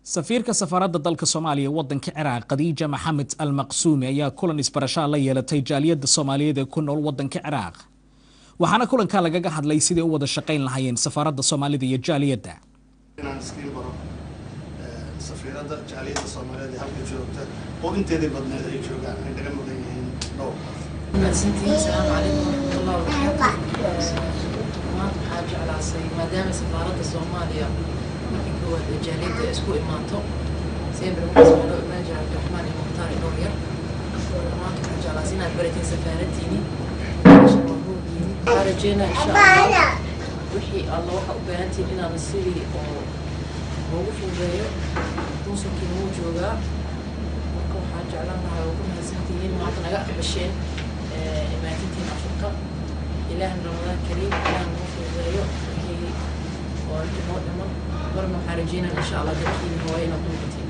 Safiirka safaaradda dalka Soomaaliya wadanka Ciraaq, Khadiija Maxamed Al Maqsuumi, ayaa kulan isbarashaa la yeelatay jaaliyadda Soomaaliyeed ee ku nool wadanka Ciraaq, waxaana kulankaa lagaga hadlay sidai u wada shaqayn lahaayeen safaaradda Soomaalida iyo jaaliyadda. Inaan iskiin baro safiiradda, jaaliyadda Soomaaliyeed ee halka joogta oo inteedii badneed ay joogaan, ay naga mudan yihiin dhowr qof. Mahadsantihiin. Asalaamu calaykum waraxmatullahi wabarakaatu. Maanta waxaa jeclaasay, maadaama safaaradda Soomaaliya markii koowaad ee jaaliyadda ay isku imaato, sempre markaas waxaa loo imaan jiray Cabdiraxmaan iyo Mukhtaar iyo dhowr yar. Maanta waxaa jeclaasay inaad baratiin safaaraddiini. Meesha waa hooggiini. Waxaa rajeynaa, insha Allah, wixii alla waxa u baahantihiin inaan sidii oo loogu fududeeyo. Qunsulkiina wuu joogaa. Marka waxaan jeclaan lahaa, oo ku mahadsantihiin maanta naga aqbasheen imaatintiin Afrika. Ilaahna Ramadaan kariim, Ilaah nagu fududeeyo wixii oo inoo dhiman. Marna waxaan rajeynaa, insha Allah, dalkiina hooyo inaad ku noqotiin.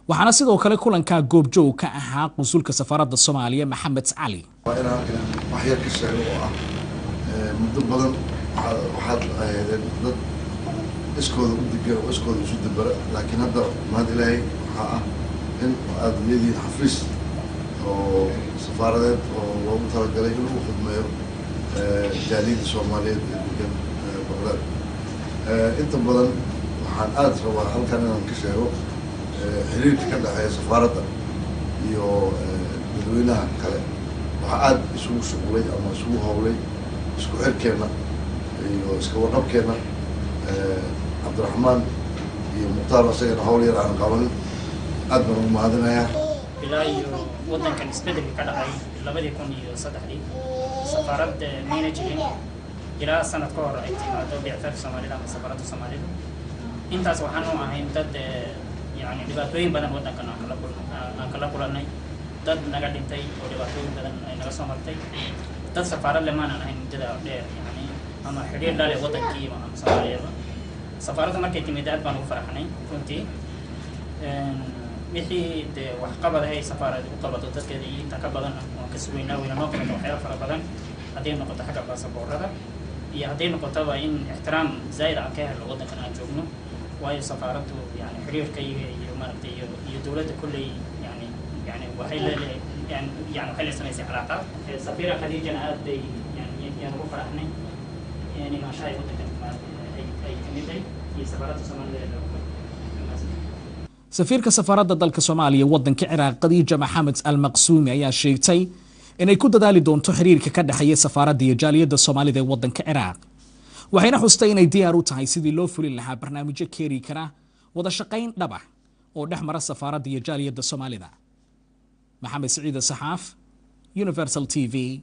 Waxaana sidoo kale kulankaa goobjoog ka ahaa qunsulka safaaradda Soomaaliya, Maxamed Cali. Waa inaan halkan wax yar ka sheego oo ah muddo badan waxaad ahaydeen dad iskooda u degan oo iskooda isu dabara, laakiin hadda mahad Ilaahay waxaa ah in aada leedihiin xafiis oo safaaradeed oo loogu talagalay in lagu khidmeeyo jaaliyadda Soomaaliyeed ee degan Baqdaad. Inta badan waxaan aada rabaa halkan inaan ka sheego xiriirka ka dhexeeya safaaradda iyo dadweynaha kale. Waxaa aada isugu shuqulay ama isugu howlay isku xirkeenna iyo iska warqabkeenna Cabdiraxmaan iyo Mukhtaar, isagana hawl yar aan qabanin. Aad baan ugu mahadinayaa. Ilaa iyo waddankan isbedelka ka dhacay 2003-dii safaarad mayna jirin, ilaa sanad ka hor ay timaado bictaaf Soomaalida ama safaaradda Soomaalidu. Intaas waxaan u ahayn dad yani dhibaatooyin badan waddankan aan kala kulannay, dad naga dhintay oo dhibaatooyin badan ay naga soo martay. Dad safaarad le maanan ahayn muddada dheer, yani ama xidhiir dhale waddankii ama Soomaaliyaba. Safaaradda markay timid aad baan ugu faraxnay runtii. Wixii dee waxqabad ahay safaarad u qabato dadkeeda iyo inta ka badanna waan ka sugaynaa, wayna noo qabato waxyaala fara badan, hadday noqoto xagga baasaboorada iyo hadday noqotaba in ixtiraam zaa'id aan ka helno waddankan aan joogno, waayo safaaraddu yani xiriirkayga iyo maaragtay iyo dowladda kolley yani waxay leedahay yani waxay la samaysay calaaqaad. Safiira Khadiijana aad bay yani yaan ugu faraxnay imaanshaha ay waddankan ay timiday iyo safaaradda Soomaalida ee. Safiirka safaaradda dalka Soomaaliya wadanka Ciraaq, Khadiija Maxamed Al Maqsuumi, ayaa sheegtay inay ku dadaali doonto xiriirka ka dhexeeya safaaradda iyo jaaliyadda Soomaalida ee wadanka Ciraaq, waxayna xustay inay diyaar u tahay sidii loo fulin lahaa barnaamijyo keeni kara wada shaqayn dhab ah oo dhex mara safaaradda iyo jaaliyadda Soomaalida. Maxamed Siciid Saxaaf, Universal TV.